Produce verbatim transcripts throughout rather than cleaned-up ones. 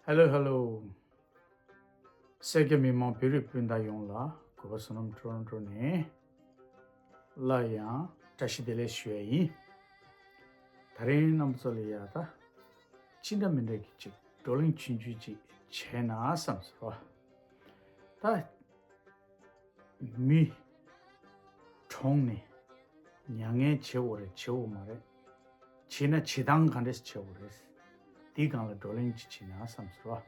ཧེ་ལོ་ཧེ་ལོ། སེར་སྐྱ་མི་མང་བོད་རིགས་སྤུན་ཟླ་ཡོངས་ལ་གུས་པ་བསོད་ནམས་ཊོ་རོན་ཊོ་ནས་སླར་ཡང་བཀྲ་ཤིས་བདེ་ལེགས་ཞུ་ཡ་ཡིན། ད་རིང་རྣམ་པ་ཚོ་ལ་ཡ་ད་ཅི་འདྲ་མི་འདྲ་གི་ཅིག་བགྲོ་གླེང་ཆུང་ཆུང་ཅིག་བྱས་ན་བསམ་སོང་། ད་མི་གྲོངས་ནས་མྱ་ངན་བྱེད་དགོས་རེད་བྱེད་དགོས་མ་རེད། བྱེད་ན་བྱེད་སྟངས་ག་འདྲས་བྱེད་དགོས་རེད། འདིའི་སྒང་ལ་བགྲོ་གླེང་ཅིག་བྱེད་ན་བསམ་སོང་།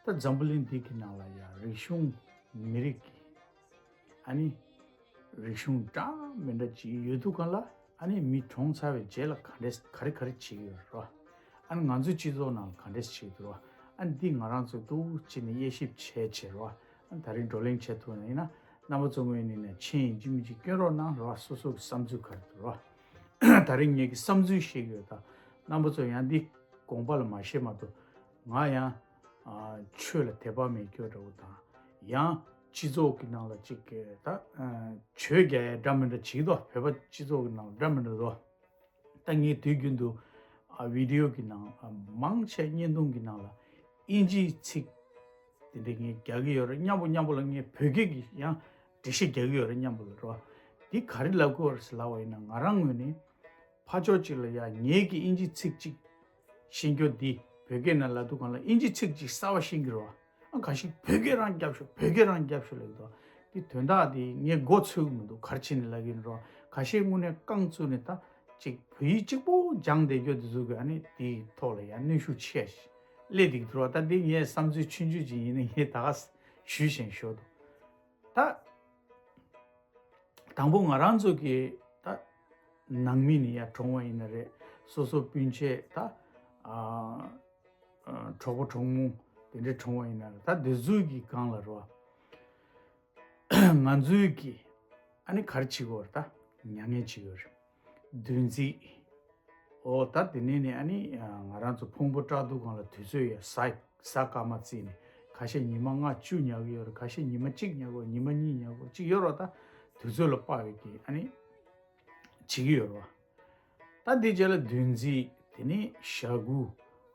ད་འཛམ་བུ་གླིང་འདི་གི་ནང་ལ་ཡང་རིག་གཞུང་མི་རིགས་ཀྱི་ཨ་ནི་རིག་གཞུང་འདྲ་མི་འདྲ་ཅིག་ཡོད་དུས་སྒང་ལ་ཨ་ནི་མི་གྲོངས་ཚར་བའི་རྗེས་ལ་ག་འདྲས་ག་རེ་ག་རེ་བྱེད་ཀྱི་ཡོད་རེད་བ། ཨ་ནི་ང་ཚོའི་སྤྱི་ཚོགས་ནང་ལ་ག་འདྲས་བྱེད་ཀྱི་འདུག་རེད་བ། ཨ་ནི་འདི་ང་རང་ཚོས་ཏོག་ཙམ་ནས་དབྱེ་ཞིབ་བྱས་བྱས་རེད་བ། ཨ་ནི་ད་རིང་བགྲོ་གླེང་བྱེད་ཐུབ་ན་ཡིན་ན་རྣམ་པ་ཚོ་ངོས་ནས་ནས་མཆན་ཡིན་གཅིག་མིན་གཅིག་སྐྱོན་རོགས་གནང་རེད་བ། སོ་སོ་གི་བསམ་ཚུལ་ག་རེ་འདུག་རེད་བ། ད་རིང་ངེད་ཀྱི་བསམ་ཚུལ་བཤད་ཀྱི་ཡོད། ད་རྣམ་པ་ཚོ་ཡང་འདི་དགོངས་པ་ལ་མ་བཞེས་མ་གཏོགས་ང་ཡང་ཆོས་ལ་དད་པ་མེད་སྐྱོ་འདྲ་བོ་དང་ཡང་སྤྱི་ཚོགས་ཀྱི་ནང་ལ་ཅིག་གི་ད་ཆོས་རྒྱག་ཡ་འདྲ་མི་འདྲ་བྱེད་ཀྱི་འདུག་བོད་པ་སྤྱི་ཚོགས་ཀྱི་ནང་ལ་འདྲ་མི་འདྲ་འདུག་ད་ངས་དུས་རྒྱུན་དུ་ཨ་བི་ཌི་ཡོ་གི་ནང་ཨ་མང་ཆེ་བརྙན་ཐུང་གི་ནང་ལ་ཨིན་ཇིའི་ཚིག་དེ་འདྲ་ངས་རྒྱག་གི་ཡོད་རེད། མཉམ་པོ་མཉམ་པོ་ལ་ངས་བོད་སྐད་ཀྱི་ཡང་འགྲེལ་བཤད་རྒྱག་གི་ཡོད་རེད། མཉམ་པོ་ལ་རོ། འདི་ག་རེ་ལབ་དགོས་རེད་ཟེར་ལབ་པ་ཡིན་ན་ང་རང་ངོས་ནས་ཕར་ཕྱོགས་གཅིག་ལ་ཡ་ངེད་ཀྱི་ཨིན་ཇིའི་ཚིག་གཅིག་ཤེས་རྒྱུ་འདི་བོད་སྐད་ནང་ལབ་དུས་སྒང་ལ་ཨིན་ཇིའི་ཚིག་གཅིག་གསར་པ་ཤེས་ཀྱི་རེད་བ། ཨ་ཁ་ཤས་བོད་སྐད་རང་རྒྱབ་ཤོག་བོད་སྐད་རང་རྒྱབ་ཤོག་ལབ་ཀྱི་འདུག་འདི་དོན་དག་འདི་ངས་མགོ་ཚོས་ཀྱི་མི་འདུག་ག་རེ་བྱས་ནས་ལབ་ཀྱི་ཡིན་རོ། ཁ་ཤས་དངོས་གནས་རྐང་བཙུགས་ནས་ད་ཅིག་བོད་ཡིག་གཅིག་པོ་སྦྱངས་བསྡད་རྒྱུ་འདི་ཚོ་གི་ཨ་ནི་འདིའི་ཐོག་ལ་ཡང་གནོན་ཤུགས་ཆེ་ཞིག་སླེབས་བསྡད་ཀྱི་འདུག་རོ། ད་འདི་ངས་བསམ་ཚུལ་ཆུང་ཆུང་ཅིག་ཡིན་ན་ངས་ད་ག་ཞུས་བཞིན་ཞོར་དུ་ད། དང་པོ་ང་རང་ཚོ་གི་ད་ནང་མི་ནི་ཡ་གྲོངས་པ་ཡིན་ན་རེད། སོ་སོ་སྤུན་མཆེད་ད་ཨ་ཨ་གྲོགས་པོ་གྲོགས་མོ་དེ་འདྲས་གྲོངས་པ་ཡིན་ན་རེད། ད་དེ་ཚོའི་གི་སྒང་ལ་རོ། ང་ཚོའི་གི་ཨ་ནི་ག་རེ་བྱེད་དགོས་རེད། ད་མྱ་ངན་བྱེད་དགོས་རེད། བདུན་ཚིགས། འོ་ད་དེ་ནས་ནི་ཨ་ནི་ང་རང་ཚོ་ཕུང་པོ་བཀྲག་འདུག་སྒང་ལ་དུས་ཚོད་ཡ་གཟའ་གཟའ་སྐར་མ་བརྩིས་ནས་ཁ་ཤས་ཉི་མ་ལྔ་བཅུ་ཉལ་གི་ཡོད་རེད། ཁ་ཤས་ཉི་མ་གཅིག་ཉལ་གི་ཡོད་རེད། ཉི་མ་གཉིས་ཉལ་གི་ཡོད་རེད། གཅིག་ཡོད་རེད། ད་དུས་ཚོད་ལ་དཔག་པའི་གི་ཨ་ནི་བྱེད་ཀྱི་ཡོད་རེད་བ། ད་དེ་རྗེས་ལ་བདུན་ཚིགས། དེ་ནས་ཞྭ་གུ།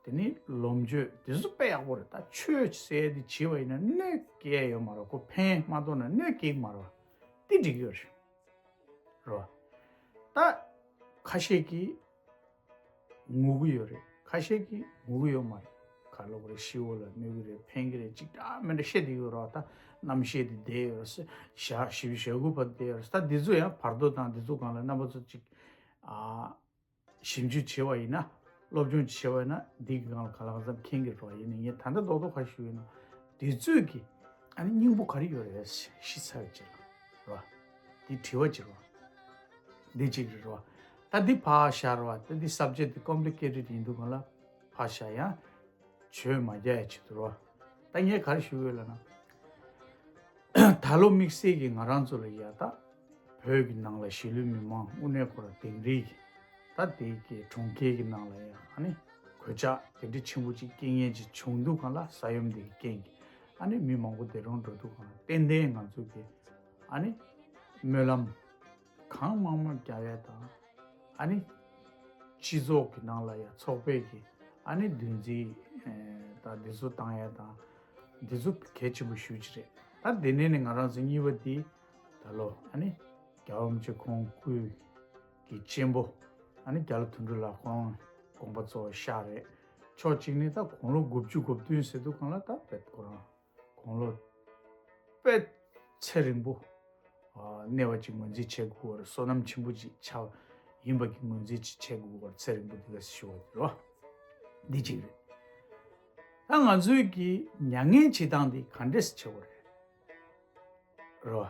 དེ་ནས་ལོ་མཆོད། དེ་ཚོ་དཔེ་ཡག་པོ་རེད། ད་ཆོས་ཟེར་དེ་བྱས་པ་ཡིན་ན་གནོད་སྐྱེལ་ཡོད་མ་རེད། ཁོ་ཕན་མ་ཐོགས་ན་གནོད་སྐྱེལ་གི་མ་རེད་བ། དེ་འགྲིག་གི་ཡོད་རེད། རོ། ད་ཁ་ཤས་ཀྱིས་ངུ་གི་ཡོད་རེད། ཁ་ཤས་ཀྱིས་ངུ་གི་ཡོད་མ་རེད། ག་ལབ་དགོས་རེད། ཤི་བོ་ལ་གནོད་གི་རེད། ཕན་གི་རེད། ཅིག་འདྲ་མི་འདྲ་བཤད་བསྡད་ཡོད་རོ། ད་རྣམ་ཤེས་དེ་བསྡད་ཡོད་རེད། ཞག་བཞི་བཅུ་ཞེ་དགུ་བར་བསྡད་ཡོད་རེད། ད་འདི་ཚོ་ཡང་བར་དོ་དང་འདི་ཚོ་སྒང་ལ་རྣམ་པ་ཚོ་ཅིག་ཨ། ཞིབ་འཇུག་བྱས་པ་ཡིན་ན། སློབ་སྦྱོང་བྱས་པ་ཡིན་ན་འདི་གི་སྒང་ལ་གང་ལ་གང་འཚམ་མཁྱེན་གྱི་རེད་བ། ཡིན་ནའི་ངས་ད་ལྟ་རྡོག་རྡོག་ཁ་ཞུ་ཡིན་ན། དུས་ཚོད་ཀྱི་ཨ་ནི་སྙིང་པོ་ག་རེ་ཡོད་རེད་ཤེས་ཚར་བའི་རྗེས་ལ་རེད་བ། འདི་དྲི་བ་ཅིག་རེད་བ། འདི་གཅིག་རེད་བ། ད་འདི་ཕར་བཞག་རེད་བ། ད་འདི་སབ་ཇེག་འདི་ཀོམ་པི་ལི་ཀེ་ཊེཌ་ཡིན་དུས་སྒང་ལ་ཕར་བཞག་ཡང་བརྗོད་མ་རྒྱག་ཡ་ཆེད་དུ་རེད་བ། ད་ངས་ག་རེ་ཞུ་གི་ཡོད་ལབ་ན། ད་ལོ་དམིགས་བསལ་གྱིས་ང་རང་ཚོ་ལ་ཡ་ད་བོད་ཀྱི་ནང་ལ་གཞིས་ལུས་མི་མང་དངོས་གནས་ཁོ་རང་དིང་རི་གི་ད་དེ་གི་གྲོང་ཁྱེར་གྱི་ནང་ལ་ཡ་ཨ་ནི་གོད་ཆག་དེ་འདྲ་ཆེན་པོ་ཅིག་སྐྱེ་ངན་ཅིག་བྱུང་དུས་སྒང་ལ་ས་ཡོམ་དེ་གི་རྐྱེན་གྱིས་ཨ་ནི་མི་མང་པོ་འདས་གྲོངས་འགྲོ་དུས་སྒང་ལ་ཏན་ཏན་ང་ཚོ་གི་ཨ་ནི་སྨོན་ལམ་གང་མང་མང་རྒྱག་ཡ་དང་ཨ་ནི་སྤྱི་ཚོགས་ཀྱི་ནང་ལ་ཡ་ཚོགས་པའི་གི་ཨ་ནི་བདུན་ཚིགས་ཨེ་ད་འདི་ཚོ་བཏང་ཡ་དང་། འདི་ཚོ་གལ་ཆེན་པོ་ཞེ་པོ་ཅིག་རེད། ད་དེ་ནས་ནི་ང་རང་ཚོ་གཉིས་པ་འདི་ད་ལོ་ཨ་ནི་རྒྱལ་བ་རིན་པོ་ཆེ་ཁོང་སྐུའི་གི་གཅེན་པོ་ཨ་ནི་རྒྱ་ལོ་དོན་གྲུབ་ལགས་ཁོང་དགོངས་པ་རྫོགས་ཤག་རེད། ཕྱོགས་གཅིག་ནས་ད་དགུང་ལོ་དགུ་བཅུ་གོ་བདུན་ཟེར་དུས་སྒང་ལ་ད་དཔེ་ཁོ་རང་དགུང་ལོ་དཔེ་ཚེ་རིང་པོ་ཨ་གནས་པ་ཅིག་ངོས་འཛིན་བྱེད་དགོས་པར་བསོད་ནམས་ཆེན་པོ་ཅིག་ཆགས་ཡིན་པ་གི་ངོས་འཛིན་ཅིག་བྱེད་དགོས་པར་ཚེ་རིང་པོ་འདི་ག་ཞུ་བ་རེད་བ། འདི་གཅིག་རེད། ད་ང་ཚོའི་གི་མྱ་ངན་བྱེད་སྟངས་འདི་ག་འདྲས་བྱེད་དགོས་རེད། རེད་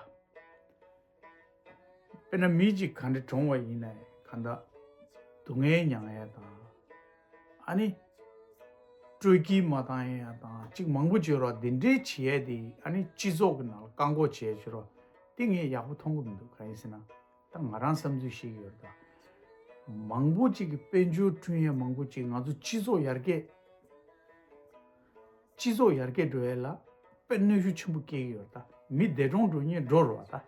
བ། དཔེར་ན་མི་གཅིག་ག་འདྲ་གྲོངས་པ་ཡིན་ན་གང་ལྟར་སྡུག་བསྔལ་མྱང་ཡ་དང་། ཨ་ནི་སྤྲོད་སྐྱིད་མ་བཏང་ཡ་དང་གཅིག་མང་པོ་བྱེད་རོགས་འདི་འདྲའི་བྱེད་ཡ་དེ་ཨ་ནི་སྤྱི་ཚོགས་ཀྱི་ནང་ལ་བཀག་འགོག་བྱེད་ཡ་བྱེད་རོགས་དེ་ངས་ཡག་པོ་མཐོང་གི་མི་འདུག་གང་ཡིན་ཟེར་ན་ད་ང་རང་བསམ་ཚུལ་ཤེས་ཀྱི་ཡོད་རེད་ད། མང་པོ་གཅིག་གི་དཔལ་འབྱོར་བསྐྲུན་ཡ་མང་པོ་གཅིག་ང་ཚོ་སྤྱི་ཚོགས་ཡར་རྒྱས། སྤྱི་ཚོགས་ཡར་རྒྱས་འགྲོ་ཡ་ལ་དཔེ་གནོན་ཤུགས་ཆེན་པོ་སྐྱེལ་གྱི་ཡོད་རེད་ད། མི་འདས་གྲོངས་འགྲོ་མཁན་འགྲོ་རོགས་ད།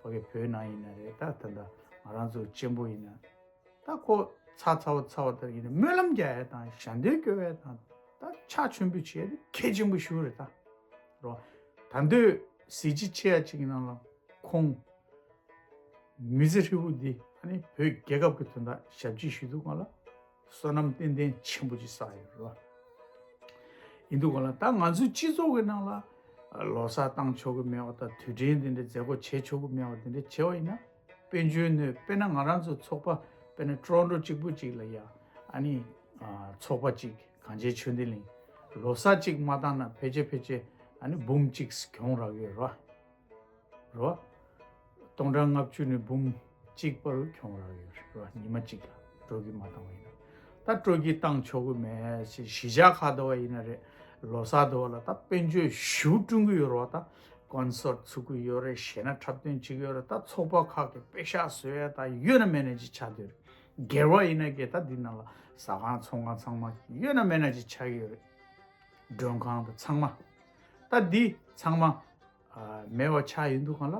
ཕ་གི་བོད་ནང་ཡིན་ན་རེད་ད། ད་ལྟ་ང་རང་ཚོ་གཅེན་པོ་ཡིན་ན་ད་ཁོ་ཚ་ཚ་བ་ཚ་བ་ལྟར་ཡིན་ན་སྨོན་ལམ་རྒྱག་ཡ་དང་ཞལ་འདོན་སྐྱོར་ཡ་དང་ ད་ཕྱག་མཆོད་འབུལ་བྱས་ཏེ་གལ་ཆེན་པོ་ཞིག་རེད་ད། རོ། ད་འདོད་གཟི་བརྗིད་ཆེ་ཡ་ཅིག་ནང་ལ་ཁོང་མི་ཚེ་ཧྲིལ་པོ་འདི་ཨ་ནི་བོད་རྒྱལ་ཁབ་ཀྱི་དོན་དག་ཞབས་ཕྱི་ཞུ་དུས་སྒང་ལ་བསོད་ནམས་ཏན་ཏན་ཆེན་པོ་ཅིག་བསགས་ཡོད་རེད་བ། ཡིན་དུས་སྒང་ལ་ད་ང་ཚོའི་སྤྱི་ཚོགས་ཀྱི་ནང་ལ་ལོ་གསར་བཏང་ཆོག་གི་མེད་པ་དང་དུས་དྲན་དེ་འདྲའི་མཛད་སྒོ་བྱེད་ཆོག་གི་མེད་པ་དེ་འདྲ་བྱས་པ་ཡིན་ན། དཔལ་འབྱོར་ནུས་དཔེར་ན་ང་རང་ཚོ་ཚོགས་པ་དཔེར་ན་ཀྲོན་ཊོ་གཅིག་པུ་གཅིག་ལ་ཡ་ཨ་ནི་ཚོགས་པ་གཅིག་གངས་ཅན་ཆོས་ལྡན་གླིང་ལོ་གསར་གཅིག་མ་བཏང་ན་ཕལ་ཆེར་ཕལ་ཆེར་ཨ་ནི་འབུམ་གཅིག་གྱོང་རག་ཡོད་རོ། རོ། སྟོང་ཕྲག་ལྔ་བཅུ་ནས་འབུམ་གཅིག་བར་གྱོང་རག་ཡོད་རོ། ཉི་མ་གཅིག་ལ་སྤྲོ་སྐྱིད་མ་བཏང་བ་ཡིན་ན། ད་སྤྲོ་སྐྱིད་བཏང་ཆོག་གི་མེད་ཞེས་གཞིས་ཆགས་ཁག་དུ་བ་ཡིན་ན་རེད། ལོ་གསར་དུ་བ་ལ་ད་དཔལ་འབྱོར་ཞུ་བསྐྲུན་གི་ཡོད་རོ། ད་ཀོན་སར་ཊི་ཚུགས་ཀྱི་ཡོད་རེད། གཞས་སྣ་འཁྲབ་སྟོན་བྱེད་ཀྱི་ཡོད་རེད། ད་ཚོགས་པ་ཁག་གི་པེ་ཤག་བཟོ་ཡ་ད་ཡོད་ན་མེད་ན་ཅིག་ཆགས་བསྡད་རེད། སྒེར་བ་ཡིན་ན་གི་ད་འདི་ནང་ལ་ཟ་ཁང་ཚོང་ཁང་ཚང་མ་ཡོད་ན་མེད་ན་ཅིག་ཆགས་ཀྱི་ཡོད་རེད། མགྲོན་ཁང་དང་ཚང་མ། ད་འདི་ཚང་མ་ཨ་མེད་པ་ཆགས་ཡོང་དུས་སྒང་ལ་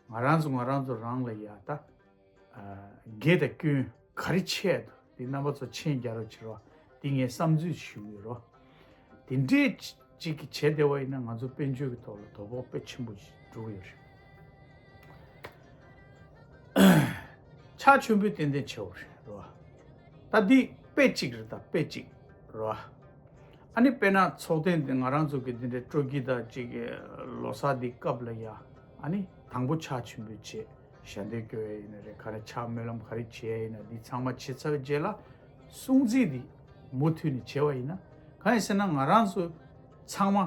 ང་རང་ཚོ་ང་རང་ཚོ་རང་ལ་ཡ་ད་ཨ་དགེ་དང་སྐྱོན་ག་རེ་ཆེ་འདུག་འདི་རྣམ་པ་ཚོ་མཁྱེན་རྒྱ་རོགས་བྱེད་རོགས། འདི་ངས་བསམ་ཚུལ་ཞུ་གི་ཡོད་རོགས། དེ་འདྲས་ཅིག་གི་བྱས་བསྡད་པ་ཡིན་ན་ང་ཚོ་དཔལ་འབྱོར་གྱི་ཐོག་ལ་དོ་ཕོག་དཔེ་ཆེན་པོ་ཞིག་འགྲོ་གི་ཡོད་རེད། ཕྱག་མཆོད་འབུལ་ཏན་ཏན་བྱེད་འོ་རེད་རོ། ད་འདི་དཔེ་གཅིག་རེད། ད་དཔེ་གཅིག་རོ། ཨ་ནི་དཔེར་ན་ཚོགས་ཐེངས་འདི་ང་རང་ཚོ་གི་འདི་འདྲའི་སྤྲོ་སྐྱིད་དང་གཅིག་གི་ལོ་གསར་འདི་སྐབས་ལ་ཡ་ཨ་ནི་དང་པོ་ཕྱག་མཆོད་འབུལ་བྱེད། ཞལ་འདོན་སྐྱོར་ཡ་ཡིན་ན་རེད། ག་རེ་ཕྱག་སྨོན་ལམ་ག་རེ་བྱེད་ཡ་ཡིན་ན་འདི་ཚང་མ་བྱེད་ཚར་བའི་རྗེས་ལ་སྲུང་བརྩི་འདི་མུ་མཐུད་ནས་བྱེད་པ་ཡིན་ན། གང་ཡིན་ཟེར་ན་ང་རང་ཚོ་ཚང་མ་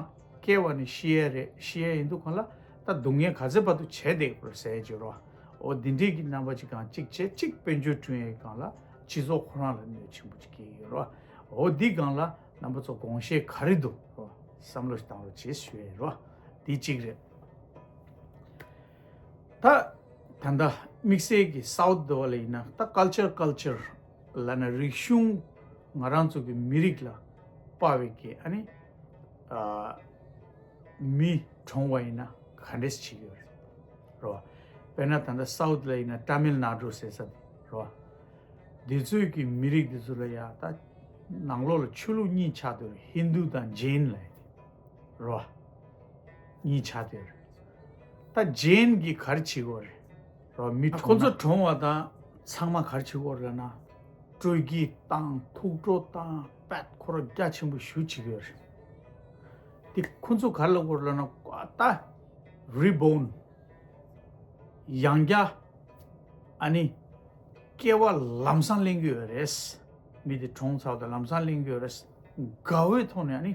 སྐྱེ་བ་ནས་ཤི་ཡ་རེད། ཤི་ཡ་ཡིན་དུས་སྒང་ལ་ད་སྡུག་བསྔལ་ག་ཚད་བར་དུ་བྱས་བསྡད་དགོས་རེད་ཟེར་གྱི་རོ། འོ་འདི་འདྲས་ཀྱི་རྣམ་པ་ཅིག་གང་གཅིག་བྱས་གཅིག་དཔལ་འབྱོར་བསྐྲུན་ཡའི་སྒང་ལ་སྤྱི་ཚོགས་ཁོ་རང་ལ་གནོད་ཆེན་པོ་ཅིག་སྐྱེལ་གྱི་ཡོད་རོ། འོ་འདི་སྒང་ལ་རྣམ་པ་ཚོ་དགོངས་བཞེས་ག་རེ་འདུག་རོ། བསམ་བློ་ཞིག་བཏང་རོགས་བྱེད་ཞུ་ཡ་ཡིན་རོ། འདི་གཅིག་རེད། ད་ད་ལྟ་དམིགས་བསལ་གྱི་སའུ་ཐི་འདི་བ་ལ་ཡིན་ན་ད་ཀལ་ཅར་ཀལ་ཅར་ལབ་ན་རིག་གཞུང་ང་རང་ཚོ་གི་མི་རིགས་ལ་དཔག་པའི་གི་ཨ་ནི་ཨ་མི་གྲོངས་པ་ཡིན་ན་ག་འདྲས་བྱེད་ཀྱི་ཡོད་རེད་རོ། དཔེར་ན་ད་ལྟ་སའུ་ཐི་ལ་ཡིན་ན་ཏཱ་མིལ་ནཱ་ཌུ་ཟེར་ས་དེ་རོ། འདི་ཚོའི་གི་མི་རིགས་འདི་ཚོ་ལ་ཡ་ད་ནང་ལོགས་ལ་ཆོས་ལུགས་གཉིས་ཆགས་བསྡད་ཡོད་རེད། ཧིན་དུ་དང་ཇེན་ལབ་ཡ་དེ་རོ། གཉིས་ཆགས་བསྡད་ཡོད་རེད། ད་ཇེན་གྱིས་ག་རེ་བྱེད་ཀྱི་ཡོད་རེད་རོ། མི་ཁོ་གྲོངས་ཚོ་ན་གྲོངས་པ་དང་ཚང་མ་ག་རེ་བྱེད་ཀྱི་ཡོད་རེད་ལབ་ན་སྤྲོ་སྐྱིད་བཏང་། ཐུགས་སྤྲོ་བཏང་། དཔལ་འཁོར་རྒྱ་ཆེན་པོ་ཞེ་པོ་བྱེད་ཀྱི་ཡོད་རེད། དེ་ཁོ་ཚོ་ག་རེ་ལབ་ཀྱི་ཡོད་རེད་ལབ་ན་ད་རི་བོན། ཡང་བསྐྱར་ཨ་ནི་སྐྱེ་བ་ལམ་སང་ལེན་གྱི་ཡོད་རེད། མི་དེ་གྲོངས་ཚར་བ་དང་ལམ་སང་ལེན་གྱི་ཡོད་རེད། དགའ་བོའི་ཐོག་ནས་ཨ་ནི་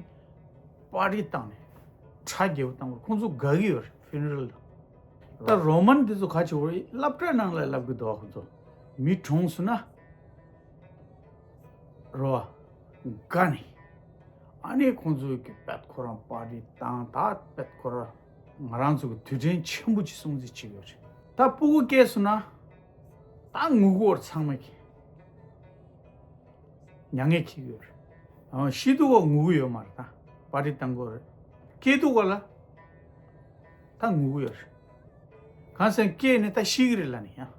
པར་ཊི་བཏང་ནས་གྲ་རྒྱས་པོ་བཏང་བར་ཁོང་ཚོ་དགའ་གི་ཡོད་རེད། ཕུ་ནེ་རལ་ལ། ད་རོ་མན་དེ་ཚོ་ག་བྱེད་དགོས་རེད། སློབ་གྲྭ་ནང་ལ་བསླབ་གི་འདུག་ཁོང་ཚོ། མི་གྲོངས་སོང་ན་རོ་དགའ་ནས་ཨ་ནི་ཁོང་ཚོའི་གི་པད་ཁོ་རང་པར་ཊི་བཏང་། ད་པད་ཁོ་རང་ང་རང་ཚོ་གི་དུས་དྲན་ཆེན་པོ་ཅིག་སྲུང་བརྩི་བྱེད་ཀྱི་ཡོད་རེད། ད་སྤུ་གུ་སྐྱེས་སོང་ན་ད་ངུ་གི་ཡོད་རེད། ཚང་མ་གི་མྱ་ངན་འཁྱེར་གྱི་ཡོད་རེད། ཨ་ཤི་དུས་ག་ངུ་གི་ཡོད་མ་རེད། ད་པར་ཊི་བཏང་གི་ཡོད་རེད། སྐྱེས་དུས་ག་ལ་ད་ངུ་གི་ཡོད་རེད། གང་ཟེར་སྐྱེས་ནས་ད་ཤི་གི་རེད་ལབ་ནས་ཡང་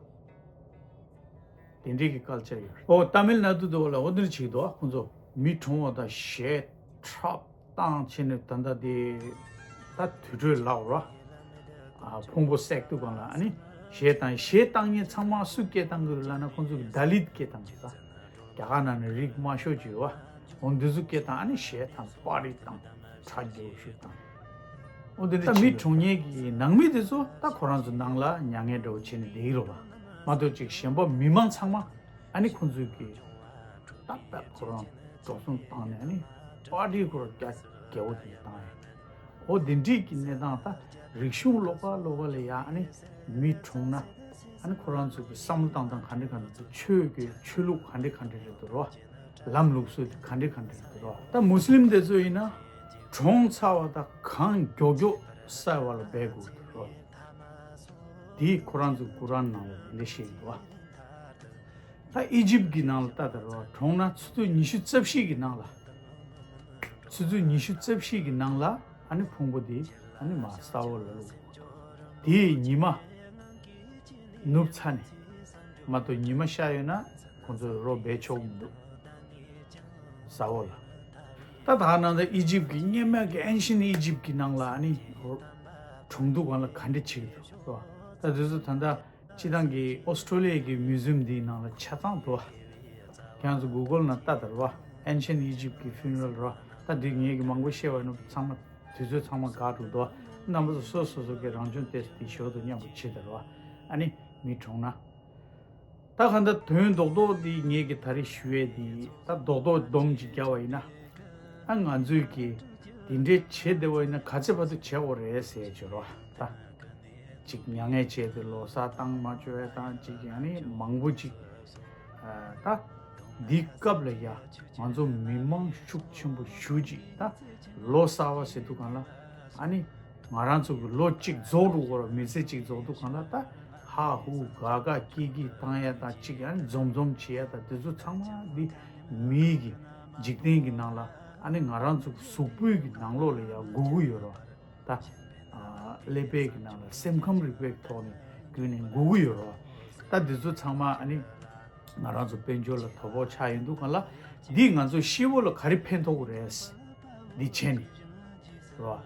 དེ་འདྲས་ཀྱི་ཀལ་ཅར་ཡོད་རེད། ཨོ་ཏཱ་མིལ་ནཱ་ཌུ་དུ་ལ་ཨོ་འདིར་བྱེད་ཀྱི་འདུག་ཁོང་ཚོ་མི་གྲོངས་པ་དང་གཞས་འཁྲབ་བཏང་བྱས་ནས་ད་ལྟ་དེ་ད་དུས་ཚོད་ལབ་ར། ཨ་ཕུང་པོ་བསྲེགས་དུས་སྒང་ལ་ཨ་ནི་གཞས་བཏང་། གཞས་བཏང་མཁན་ཚང་མ་སུ་སྐད་བཏང་གི་རེད་ལབ་ན་ཁོང་ཚོ་གི་ད་ལིད་སྐད་བཏང་གི་རེད། ད་རྒྱ་གར་ནང་ནས་རིགས་དམའ་ཤོས་ཅིག་ཡོད་པ། འོ་འདི་ཚོ་སྐད་བཏང་ཨ་ནི་གཞས་བཏང་པར་ཊི་བཏང་གྲ་རྒྱས་པོ་ཞིག་བཏང་། འོ་འདི་འདྲ་ད་མི་གྲོངས་མཁན་གྱི་ནང་མི་དེ་ཚོ་ད་ཁོ་རང་ཚོ་ནང་ལ་མྱ་ངན་འདྲ་བོ་བྱས་ནས་བསྡད་ཀྱི་རེད་པ། མ་གཏོགས་ཅིག་གཞན་པ་མི་མང་ཚང་མ་ཨ་ནི་ཁོང་ཚོའི་གི་ད་པད་ཁོ་རང་འགྲོ་སོང་བཏང་ནས་ཨ་ནི་པར་ཊི་ཁོ་རང་རྒྱ་རྒྱལ་པོ་དེ་བཏང་ཡོད། འོ་འདི་འདྲས་ཀྱི་གནས་སྟངས། ད་རིག་གཞུང་ལོག་པ་ལོག་པ་ལ་ཡ་ཨ་ནི་མི་གྲོངས་ན་ཨ་ནི་ཁོ་རང་ཚོ་གི་བསམ་བློ་བཏང་སྟངས་ག་འདྲ་ག་འདྲ་འདུག་ཆོས་ཀྱི་ཆོས་ལུགས་ག་འདྲ་ག་འདྲ་རེད་འདུག་རོ། ལམ་ལུགས་སྲོལ་དེ་ག་འདྲ་ག་འདྲ་རེད་འདུག་རོ། ད་མུ་སི་ལིམ་དེ་ཚོ་ཡིན་ན་གྲོངས་ཚར་བ་དང་གང་མགྱོགས་མགྱོགས་གསལ་བ་ལ་འབད་དགོས་འདུག་རོ། དེ་ཁོ་རང་ཚོ་ཀུ་རཱན་ནང་ལ་དེ་འདྲ་བཤད་ཀྱི་འདུག་བ། ད་ཨི་ཇིབ་ཀྱི་ནང་ལ་ལྟ་དང་རོ། གྲོངས་ན་ཆུ་ཚོད་ཉི་ཤུ་རྩ་བཞི་གི་ནང་ལ། ཆུ་ཚོད་ཉི་ཤུ་རྩ་བཞི་གི་ནང་ལ་ཨ་ནི་ཕུང་པོ་དེ་ཨ་ནི་མར་ས་འོག་ལ་བླུགས། དེའི་ཉི་མ་ནུབ་ཚར་ནས་མ་གཏོགས་ཉི་མ་ཤར་ཡོད་ན་ཁོང་ཚོས་རོ་སྦས་ཆོག་མི་འདུག་ས་འོག་ལ། ད་ད་ནང་ད་ཨི་ཇིབ་ཀྱི་སྔོན་མ་གི་ancient Egypt གི་ནང་ལ་ཨ་ནི་གྲོང་འདུག་གང་ལ་ག་འདྲ་བྱེད་ཀྱི་འདུག་ཟེར་བ། ད་དེ་ཚོ་ད་ལྟ་སྤྱི་བཏང་གི་ཨོ་སི་ཀྲོ་ལི་ཡ་གི་མིའུ་ཛི་ཡམ་འདིའི་ནང་ལ་ཆ་ཚང་འདུག་བ། ཁྱེད་རང་ཚོ་གུ་གལ་ནང་ལྟ་དང་ར་བ། ancient Egypt གི་funeral ར་བ། ད་འདི་ངས་གི་མང་པོ་བཤད་པ་ནི་ཚང་མ་དུས་ཚོད་ཚང་མ་འགག་འགྲོ་འདུག་བ། རྣམ་པ་ཚོ་སོ་སོ་སོ་གི་རང་བྱུང་ཏོག་ཙམ་དེ་ཞོར་དུ་མཉམ་པོ་བྱེད་དང་ར་བ། ཨ་ནི་མི་གྲོངས་ན། ད་གང་ལྟར་དོན་རྡོག་རྡོག་འདི་ངས་ཀྱི་ད་རེས་ཞུ་ཡས་འདི་ད་རྡོག་རྡོག་སྡོམ་ཅིག་བརྒྱབ་པ་ཡིན་ན། ཨ་ང་ཚོས་ཀྱི་འདི་འདྲའི་བྱེད་བསྡད་པ་ཡིན་ན་ག་ཚད་བར་དུ་བྱེད་དགོས་རེད་ཟེར་བྱོས་རོགས། ད་ཅིག་མྱ་ངན་བྱས་ཏེ་ལོ་གསར་བཏང་མ་བཅུག་ཡས་དང་ཅིག་ཡང་ནི་མང་པོ་ཅིག་ད་འདི་སྐབས་ལ་ཡ་ང་ཚོ་མི་མང་ཤུགས་ཆེན་པོ་ཞུ་ཅིག་ད་ལོ་གསར་བ་ཟེར་དུས་གང་ལ་ཨ་ནི། ང་རང་ཚོ་གི་ལོ་གཅིག་རྫོགས་འགྲོ་གི་རེད། མི་ཚེ་གཅིག་རྫོགས་དུས་གང་ལ་ད་ཧ་ཧུ་ག་ག་ཀི་ཀི་བཏང་ཡ་དང་གཅིག་ཨ་ནི་འཛོམས་འཛོམས་བྱེད་ཡ་དང་དེ་ཚོ་ཚང་མ་འདི་མིའི་གི་འཇིག་རྟེན་གི་ནང་ལ་ཨ་ནི་ང་རང་ཚོ་གི་གཟུགས་པོའི་གི་ནང་ལོགས་ལ་ཡ་སྒུག་གི་ཡོད་རེད་བ། ད་ཀླད་པའི་གི་ནང་ལ་སེམས་ཁམས་རིག་པའི་ཐོག་ནས་བརྒྱུད་ནས་སྒུག་གི་ཡོད་རེད་བ། ད་དེ་ཚོ་ཚང་མ་ཨ་ནི། ང་རང་ཚོ་དཔལ་འབྱོར་ལ་དོ་ཕོག་ཆགས་ཡོང་དུས་གང་ལ་འདིས་ང་ཚོ་ཤི་བོ་ལ་ག་རེ་ཕན་ཐོགས་ཀྱི་རེད། འདི་བྱས་ནས་རེད་བ།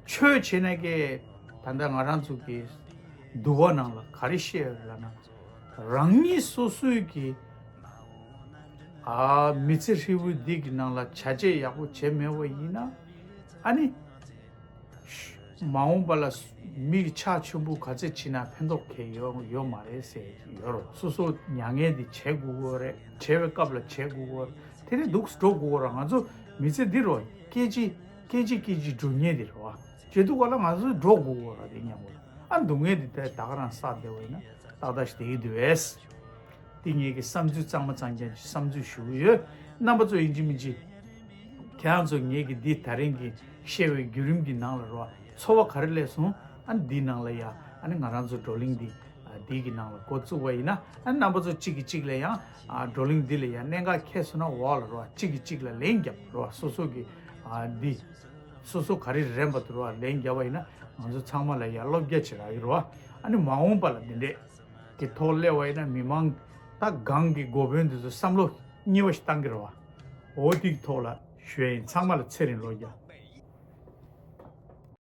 ཆོས་བྱས་ནས་ཀྱི་ད་ལྟ་ང་རང་ཚོ་གི་འདུལ་བ་ནང་ལ་ག་རེ་བཤད་ཡོད་ལབ་ན། རང་ཉིད་སོ་སོའི་གི་ཨ་མི་ཚེ་ཧྲིལ་བོའི་འདི་གི་ནང་ལ་བྱ་བྱེད་ཡག་པོ་བྱས་མེད་པ་ཡིན་ན་ཨ་ནི། མ་འོངས་པ་ལ་མི་གི་ཕྱག་མཆོད་འབུལ་ག་ཚད་བྱེད་ན་ཕན་ཐོགས་གང་ཡང་ཡོད་མ་རེད་ཟེར་ཡོད་རེད། སོ་སོ་མྱ་ངན་འདི་བྱེད་དགོས་ཀྱི་རེད། བྱེད་པའི་སྐབས་ལ་བྱེད་དགོས་ཀྱི་རེད། དེ་ནས་འདུག་འགྲོ་དགོས་ཀྱི་རེད། ང་ཚོ་མི་ཚེ་འདི་རོ་སྐད་ཅིག་སྐད་ཅིག་སྐད་ཅིག་འགྲོ་མཁན་འདི་རེད་བ། བྱེད་དུས་ག་ལ་ང་ཚོ་འགྲོ་དགོས་ཀྱི་རེད་དེ་མཉམ་པོ། ཨ་སྡུག་བསྔལ་འདི་ད་ད་ག་རང་བསགས་བསྡད་པ་ཡིན་ན་ཏག་ཏག་ཞིག་བསྡད་ཀྱི་འདུག་བས། འདི་ངེད་ཀྱི་བསམ་ཚུལ་གཙང་མ་གཙང་རྐྱང་ཅིག་བསམ་ཚུལ་ཞུ་གི་ཡོད། རྣམ་པ་ཚོ་ཡིན་གཅིག་མིན་གཅིག་ཁྱེད་རང་ཚོ་ངེད་ཀྱི་འདི་ད་རིང་གི་བཤད་པའི་བརྒྱུད་རིམ་གྱི་ནང་ལ་རོ་ཚོར་བ་ག་རེ་སླེབས་སོང་། ཨ་ནི་འདིའི་ནང་ལ་ཡ་ཨ་ནི་ང་རང་ཚོ་བགྲོ་གླེང་འདི་འདི་གི་ནང་ལ་འགོ་བཙུགས་པ་ཡིན་ན་ཨ་ནི་རྣམ་པ་ཚོ་གཅིག་གིས་གཅིག་ལ་ཡང་བགྲོ་གླེང་འདི་ལ་ཡང་གནད་འགག་འཁེལ་སོང་ན་འོག་ལ་རོ་གཅིག་གིས་གཅིག་ལ་ལན་རྒྱབ་རོ་སོ་སོ་གི་འདི་སོ་སོ་ག་རེ་རན་པ་དེ་རོ་ལན་རྒྱབ་པ་ཡིན་ན་ང་ཚོ་ཚང་མ་ལ་ཡ་བློ་རྒྱ་ཆེ་རག་གི་རོ། ཨ་ནི་མ་འོངས་པ་ལ་འདི་འདྲས། གི་ཐོག་སླེབས་པ་ཡིན་ན་མི་མང་ད་གང་གི་འགོ་དཔོན་དེ་ཚོ་བསམ་བློ་གཉིས་པ་ཞིག་བཏང་གི་རེད་བ། འོ་དེའི་ཐོག་ལ་ཞུ་ཡ་ཡིན། ཚང་མ་ལ་ཚེ་རིང་ལོ་བརྒྱ།